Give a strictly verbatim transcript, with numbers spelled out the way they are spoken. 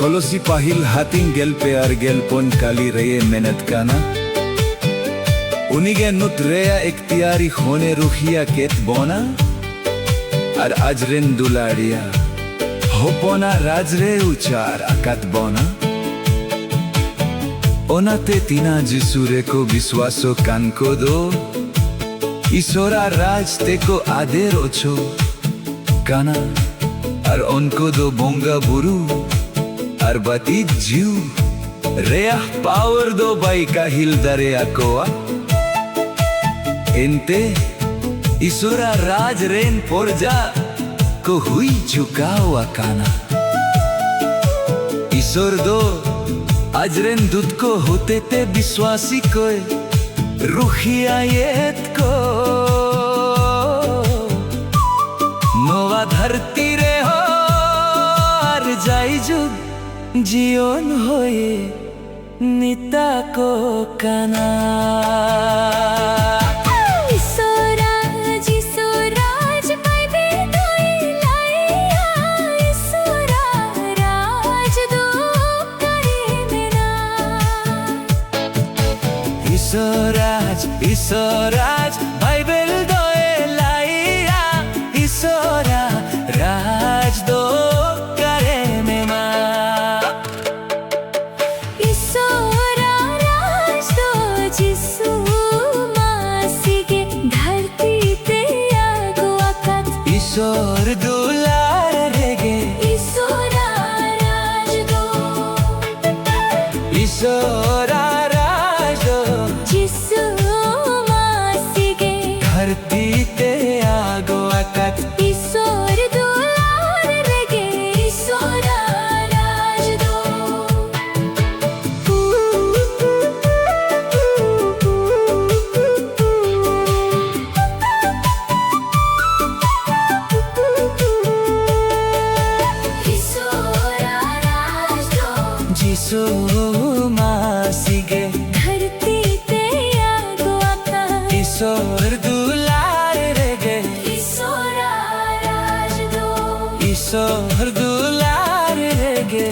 ᱠᱚᱞᱚᱥᱤ ᱯᱟᱹᱦᱤᱞ ᱦᱟᱹᱴᱤᱧ ᱜᱮᱞ ᱯᱮ ᱟᱨ ᱜᱮᱞ ᱯᱩᱱ ᱠᱟᱹᱞᱤ ᱨᱮᱭᱮ ᱢᱮᱱᱮᱫ ᱠᱟᱱᱟ, ᱩᱱᱤᱜᱮ ᱱᱩᱛ ᱨᱮᱭᱟᱜ ᱮᱠᱛᱤᱭᱟᱨᱤ ᱦᱚᱱᱮ ᱨᱩᱠᱷᱤᱭᱟ ᱠᱮᱫ ᱵᱚᱱᱟ, ᱟᱨ ᱟᱡᱨᱮᱱ ᱫᱩᱞᱟᱲᱤᱭᱟ ᱦᱚᱯᱚᱱᱟᱜ ᱨᱟᱡᱽ ᱨᱮ ᱩᱪᱟᱨ ᱟᱠᱟᱫ ᱵᱚᱱᱟ᱾ ᱚᱱᱟᱛᱮ ᱛᱤᱱᱟ ᱡᱤᱥᱩ ᱨᱮᱠᱚ ᱵᱤᱥᱣᱟᱥᱚᱜ ᱠᱟᱱ ᱠᱚᱫᱚ ᱤᱥᱚᱨᱟᱜ ᱨᱟᱡᱽ ᱛᱮᱠᱚ ᱟᱫᱮᱨ ᱚᱪᱚ ᱠᱟᱱᱟ, ᱟᱨ ᱩᱱᱠᱩ ᱫᱚ ᱵᱚᱸᱜᱟ ᱵᱩᱨᱩ ᱟᱨ ᱵᱟᱹᱛᱤᱡ ᱡᱤᱣ ᱨᱮᱭᱟᱜ ᱯᱟᱣᱟᱨ ᱫᱚ ᱵᱟᱭ ᱠᱟᱹᱦᱤᱞ ᱫᱟᱲᱮ ᱟᱠᱚᱣᱟ᱾ ᱮᱱᱛᱮ, ᱤᱥᱚᱨᱟᱜ ᱨᱟᱡᱽ ᱨᱮᱱ ᱯᱚᱨᱡᱟ ᱠᱚ ᱦᱩᱭ ᱪᱩᱠᱟᱣ ᱟᱠᱟᱱᱟ᱾ ᱤᱥᱚᱨ ᱫᱚ ᱟᱡᱨᱮᱱ ᱫᱩᱛ ᱠᱚ ᱦᱚᱛᱮᱛᱮ ᱵᱤᱥᱣᱟᱥᱤ ᱠᱚᱭ ᱨᱩᱠᱷᱤᱭᱟᱭᱮᱫ ᱠᱚ᱾ ᱱᱚᱣᱟ ᱫᱷᱟᱹᱨᱛᱤ ᱨᱮᱦᱚᱸ ᱟᱨ ᱡᱟᱭᱡᱩᱜᱽ ᱡᱤᱭᱚᱱ ᱦᱚᱭᱮ ᱢᱮᱛᱟ ᱠᱚ ᱠᱟᱱᱟ᱾ ᱤᱥᱚᱨᱟᱡᱽ, ᱤᱥᱚᱨᱟᱡᱽ, ᱵᱟᱭᱵᱮᱞ ᱫᱚᱭ ᱞᱟᱹᱭᱟ, ᱤᱥᱚᱨᱟᱜ ᱨᱟᱡᱽ ᱫᱚ ᱚᱠᱟᱨᱮ ᱢᱮᱱᱟᱜᱼᱟ? ᱤᱥᱚᱨᱟᱡᱽ, ᱤᱥᱚᱨᱟᱡᱽ, ᱵᱟᱭᱵᱮᱞ ᱫᱚᱭ ᱞᱟᱹᱭᱟ, ᱤᱥᱚᱨᱟᱜ ᱨᱟᱡᱽ ᱫᱚ ᱚᱠᱟᱨᱮ ᱢᱮᱱᱟᱜᱼᱟ? ᱤᱥᱚᱨᱟᱜ ᱨᱟᱡᱽ ᱫᱚ ᱡᱤᱥᱩ ᱢᱟᱹᱥᱤ ᱜᱮ ᱫᱷᱟᱹᱨᱛᱤ ᱛᱮ ᱟᱬᱜᱚ ᱟᱠᱟᱫ᱾ ᱤᱥᱚᱨ ᱫᱩᱞᱟᱹᱲ ᱨᱮᱜᱮ ᱤᱥᱚᱨᱟᱜ ᱨᱟᱡᱽ ᱫᱚ, ᱤᱥᱚᱨᱟᱜ ᱨᱟᱡᱽ ᱫᱚ ᱡᱤᱥᱩ ᱢᱟᱹᱥᱤ ᱜᱮ ᱫᱷᱟᱹᱨᱛᱤ ᱛᱮ ᱟᱬᱜᱚ ᱟᱠᱟᱫ᱾ ᱤᱥᱚᱨ ᱫᱩᱞᱟᱹᱲ ᱨᱮᱜᱮ ᱤᱥᱚᱨᱟᱜ ᱨᱟᱡᱽ ᱫᱚ᱾ ᱤᱥᱚᱨᱟᱜ ᱨᱟᱡᱽ ᱫᱚ ᱡᱤᱥᱩ ᱢᱟᱹᱥᱤ ᱜᱮ ᱫᱷᱟᱹᱨᱛᱤ ᱛᱮ ᱟᱬᱜᱚ ᱟᱠᱟᱫ᱾ ᱤᱥᱚᱨ ᱫᱩᱞᱟᱹᱲ ᱨᱮᱜᱮ ᱤᱥᱚᱨᱟᱜ ᱨᱟᱡᱽ ᱫᱚ᱾ ᱤᱥᱚᱨ ᱫᱩᱞᱟᱹᱲ ᱨᱮᱜᱮ